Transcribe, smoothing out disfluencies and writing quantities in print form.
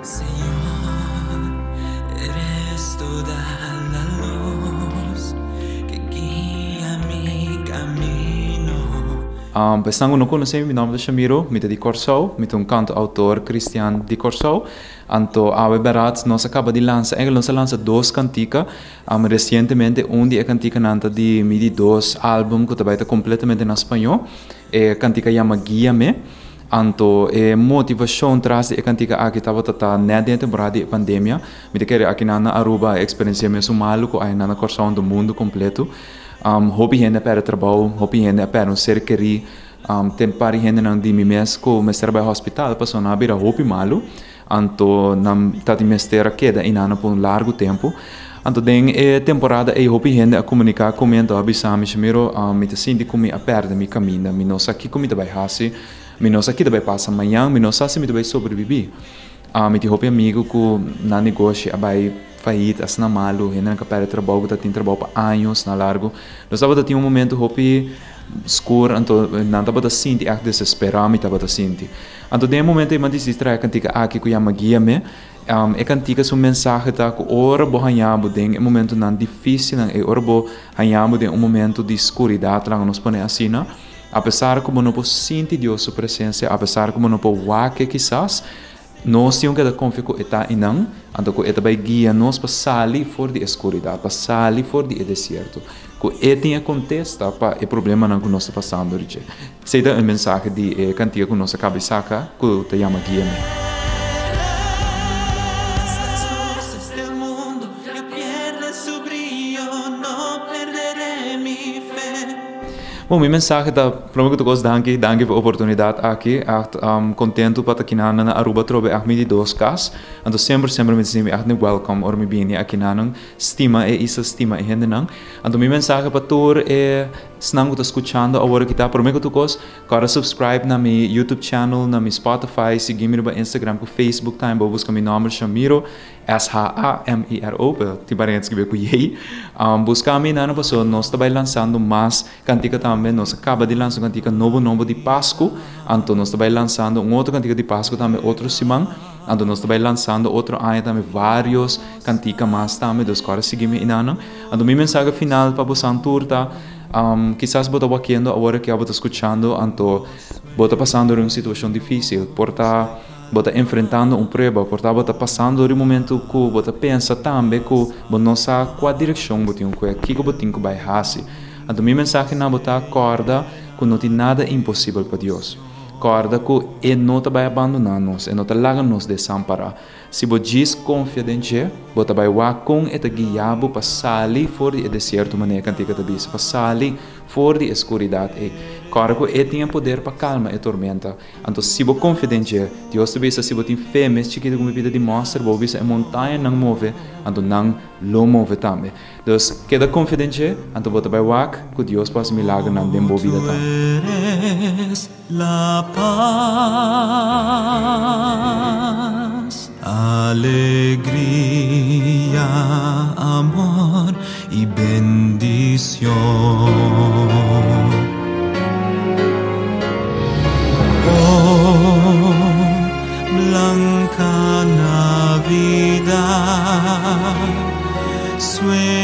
Señor, eres toda la luz que guía mi camino. Um, pa esnan ku no konosé mi, mi nòmber ta Shamiro, mi ta di Kòrsou, mi ta un kantoutor kristian di Kòrsou. Anto awe bèrdat nos a kaba di lansa, ègel nos a lansa dos kantika, um, resientemente un di e kantikanan ta di mi di dos álbum ku ta bai ta kompletamente na spañó. E kantika yama Guíame. Anto e motivashon tras di e kantika aki tabata ta nèt den e temporada di e pandemia. Mi ta kere akinan na Aruba a eksperensiá mesun malu ku ayanan na Kòrsou anto mundu kompletu. Hopi hende a pèrdè trabou, hopi hende a pèrdè un ser kerí. Tin par di hendenan di mi mes ku mester a bai hòspital pasobra nan a bira hopi malu. Anto nan ta tin mester a keda einan pa un largu tempu. Anto den e temporada ei hopi hende a komuniká ku mi anto a bisa mi, Shamiro, mi ta sinti ku mi a pèrdè mi kaminda. Mi no sa kiko mi ta bai hasi, mi no sa ki ta bai pasa mañan, mi no sa si mi ta bai sobrebibí. Mi tin hopi amigu ku nan negoshi a bai fayit asina malu, hendenan ku a pèrdè trabou, ku ta tin trabou pa años na largu. Nos tabata tin un momento hopi skur, anto nan tabata sinti ègt desesperá, mi tabata sinti. Anto den e momento ei mi a disidí traha e kantika aki ku yama Guíame. E kantika su mensahe ta ku ora bo haña bo den e momentonan difísilnan ei, ora bo haña bo den un momento di skuridat, laga nos pone asina, apesar ku bo no por sinti Dios su presensia, apesar ku bo no por wak e kisas, nos tin ku keda konfia ku e ta einan, anto ku e ta bai guia nos pa sali for di e skuridat, pa sali for di e desierto, ku e tin e kontesta pa e problemanan ku nos ta pasando di dje. Esei ta e mensahe di e kantiga ku nos a kaba di saka ku ta yama Guíame. Bon, mi mensahe ta, prome ku tur kos danki, danki pa e oportunidat aki. Ègt kontentu pa ta kinanan na Aruba atrobe, ègt mi di dos kas. Anto semper semper mi ta sinti mi ègt wèlkòm ora mi bini akinanan. Stima e isla, stima e hendenan. Anto mi mensahe pa tur e Esnan ku ta skuchando awor aki ta promé ku tur kos, kòrda subscribe na mi YouTube channel, na mi Spotify, sigui mi riba Instagram ku Facebook tambe, bo buska mi nòmber Shamiro, S-H-A-M-I-R-O, pero tin parente ta skribié ku J. Buska mi nan pasobra nos ta bai lansando mas kantika tambe, nos a kaba di lansa un kantika nobo nobo di Pasku, anto nos ta bai lansando un otro kantika di Pasku tambe otro siman, anto nos ta bai lansando otro aña tambe vários kantika mas tambe, dus kòrda sigui mi einan. Anto mi mensahe final pa bosan tur ta, kisas bo ta wakiendo awor aki òf bo ta skuchando, anto bo ta pasando den un situashon difísil. Por ta bo ta enfrentando un prueba, por ta bo ta pasando den un momentu ku bo ta pensa tambe ku bo no sa kua direkshon bo tin ku kue, kiko bo tin ku bai hasi. Anto mi mensahe na bo ta, kòrda ku no tin nada imposibel pa Dios. Kòrda ku e no ta bai abandoná nos, e no ta laga nos desampará. Si bo djis konfia den dje, bo ta bai wak kon e ta guia bo pa sali for di e desierto manera e kantika ta bisa, pa sali for di e skuridat ei. Kòrda ku e tin e poder pa kalma e tormenta. Anto si bo konfia den dje, Dios ta bisa si bo tin fe mes chikitu ku un pipita di mòster, bo bisa e montañanan move, anto nan lo move tambe. Dus, keda konfia den dje, anto bo ta bai wak ku Dios por hasi milagernan den bo bida tambe. La paz, alegria, amor y bendición. Oh, blanca Navidad, sueño.